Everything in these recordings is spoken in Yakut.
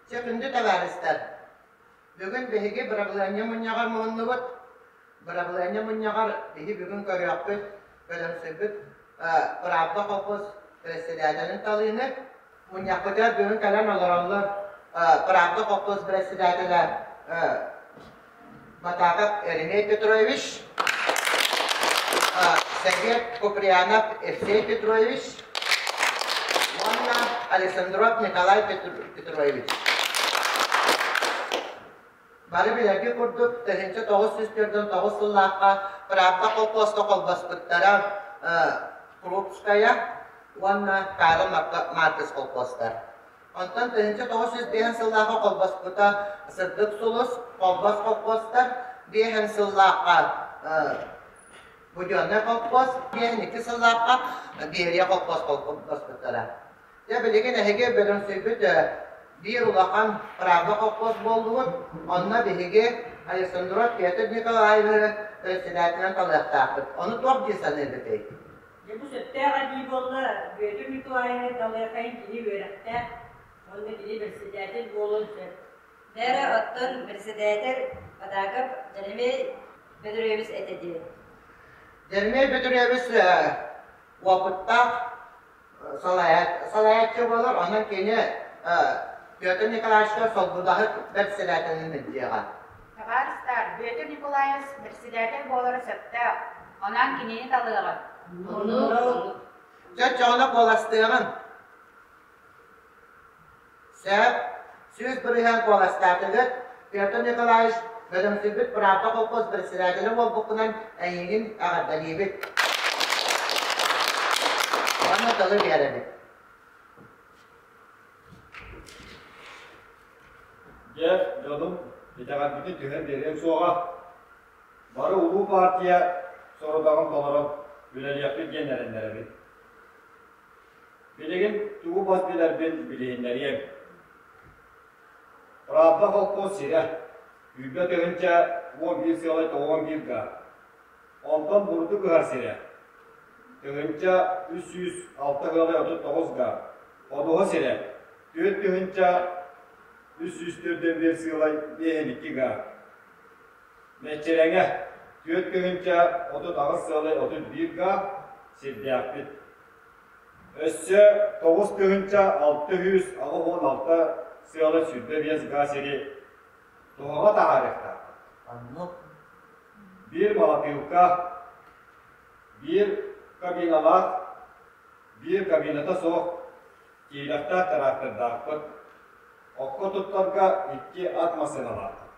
Чэ, күндү табаарыстар, бүгүн биһиги бырабылыанньа мунньаҕар муһуннубут. Бырабылыанньа мунньаҕар биһи бүгүн көрүөхпүт, бөлөмсүйбүт Правда колхоз председателин талыыны. Мунньахпытыгар бүгүн кэлэн олороллор Правда колхоз председателэ Матаков Еремей Петрович, Сергей Куприянов Евсей Петрович уонна Александров Николай Петрович. Бары билэргэ курдук, 1949 сыллаахха Правда колхозка холбоспуттара Крупская уонна Карл Маркс колхозтар. Онтон 1905 сыллаахха холбоспута Сырдык сулус, Холбос холкуостар, биэһин сыллаахха Буденный холкуос, биэһин сыллаахха Берия холкуос холбоспуттара. Дьэ билигин эһиги бөдөҥсүйбүт биир улахан Правда холкуос буоллугут, онно биһиги Александров Петр Николаевиһы председателинэн талыахтаахпыт. Ону туох дии саныыгытый? Дьэ бу сөптөөх этии буолла, Бүөтүр Николаевич Далыакайын кини үөрэхтээх уонна кини бэрэссэдээтэл буолуон сөп. Бээрэ, оттон бэрэссэдээтэл Бадаакап Дьэримиэй Бөдүрүөбүс этэ дии. Дьэримиэй Бөдүрүөбүс уопуттаах салайааччы буолар, онон кини Петр Николаевичка солбудаһыт бэрэссэдээтэлин илдьиэҕэ. Табаарыстар, Бүөтүр Николаевич бэрэссэдээтэл буолара сөптөөх, онон кинини талыаҕыт. Оннук. Дьэ, оччоҕуна куоластыаҕын. Сөп, 100% куоластаатыгыт. Петр Николаевич, бөдөҥсүйбүт Правда колхоз председателэ буолбуккунан эйигин эҕэрдэлиибит. Уонна тылы биэрэбит. Дьэ, дьонум, итэҕэлбитин түһэн биэриэм суоҕа. Бары улуу партия сорудаҕын толорон үлэлиэхпит диэн эрэннэрэбин. Билигин тугу бас билэрбин билиһиннэриэм. Правда холкуос сирэ, 20 011 сыалай 91 га. Онтон бурдук ыһар сирэ, 1306 ыалай 39 га. Ходуһа сирэ, 4341 сыалай 52 га. Мэччирэҥэ, 4038 сыалай 31 га сирдээхпит. Өссө 9686 сыала 25 га сири туһаҕа таһаарыахтаахпыт. Оннук. Биир малатыылка, биир кабиналаах, биир кабината суох киилэхтээх тыраахтырдаахпыт. Окко туттарга икки ат массыыналаахпыт.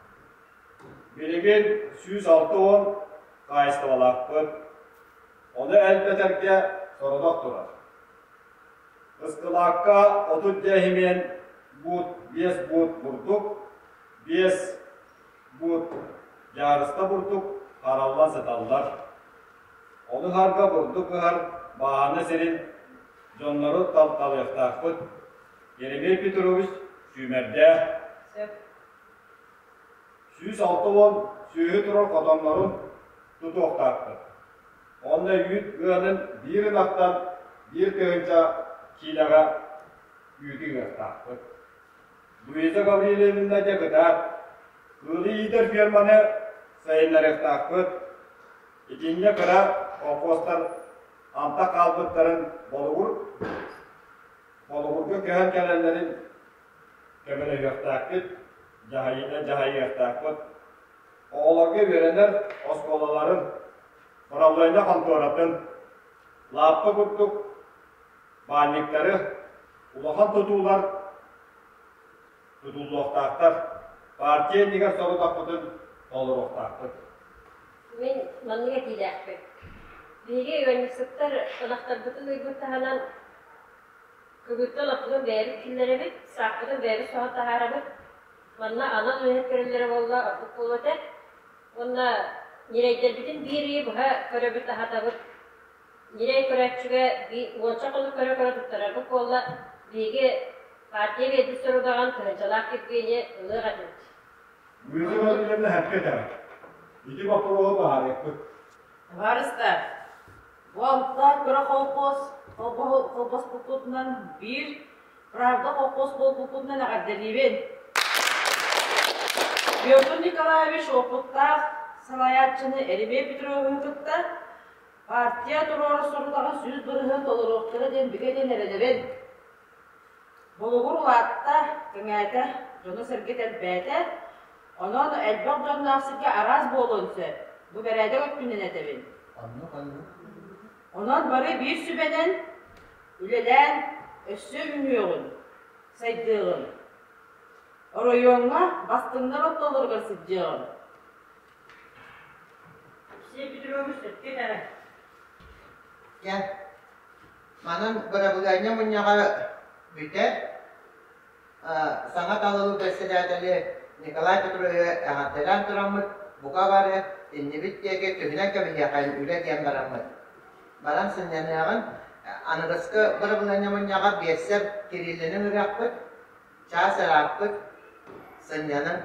Билигин 160 хаһаайыстыбалаахпыт. Ону элбэтэргэ сорудах турар. Ыскылаакка 30 дьэһимиэн буут, биэс буут бурдук, биэс буут дьаарыста бурдук хараллан сыталлар. Ону ыһарга бурдук ыһар баһаана сирин дьоннору талталыахтаахпыт. Еремей Петрович сүүмэрдээх. Сөп. 160 сүөһү турар хотоннорун тутуохтаахпыт. Онно үүт ыанын биир ынахтан 1 000 киилэҕэ үүтү ыахтаахпыт. Луиза Гаврильевна дьэ кытаат, кыылы иитэр ферманы сайыннарыахтаахпыт. Итиннэ кыра колхозтар антах хаалбыттарын Болугур Болугурга көһөн кэлэллэрин көмөлөһүөхтээхпит, дьаһайыахтаахпыт. Оҕолорго үөрэнэр оскуолаларын, бырабылыанньа хонтуоратын, лааппы курдук баанньыктары, улахан тутуулар тутуллуохтаахтар. Партия иннигэр сорудахпытын толоруохтаахпыт. Мин маннык этиилээхпин. Биһиги ыанньыксыттар ынахтарбытын ыйбыт таһынан Кыбыыттан оппутун бэйэбит киллэрэбит, саахпытын бэйэбит соһон таһаарабыт. Манна анал үлэһит көрүллэрэ буолла, ордук буолуо этэ. Уонна ньирэйдэрбитин биир ыйы быһа көрөбүт, аһатабыт. Ньирэй көрөөччүгэ уонча хонук көрө-көрө туттарарбыт буолла. Биһиги партия биэрбит сорудаҕын тыһыынчалаах кирбиини ылыах этибит. Луиза Владимировна сөпкө этэҕин. Ити боппуруоһу быһаарыахпыт. Табаарыстар, Бу алта кыра холкуос холбоспуппутунан биир. Правда колхоз буолбуккутунан эҕэрдэлиибин! Петр Николаевич уопуттаах салайааччыны Еремей Петровиһы кытта партия туруорар сорудаҕын 100% толоруохтара диэн бигэ диэн эрэнэбин. Болугур улаатта, кэҥээтэ, дьоно-сэргэтэ элбээтэ, онон элбэх дьонноох сиргэ араас буолуон сөп. Бу бэрээдэк өттүнэн этэбин. Оннук, оннук. Онон бары биир сүбэнэн үлэлээн өссө үүнүөҕүн, сайдыаҕын. Оройуоҥҥа бастыҥнар ортолоругар сылдьыаҕын. Алексей Петрович сөпкө этэрэ. Дьэ, манан бырабылыанньа мунньаҕа бүтэр. Саҥа талылыы бэрэссэдээтэли Николай Петровиһы эҕэрдэлээн тураммыт, бука бары иннибит диэки түһүнэн кэбиһиэхэйин үлэ диэн бараммыт. Баран сынньаныаҕын, аныгыскы бырабылыанньа мунньаҕар биэссэр Кириллини ыҥырыахпыт, чаас ырааппыт, сынньаныҥ.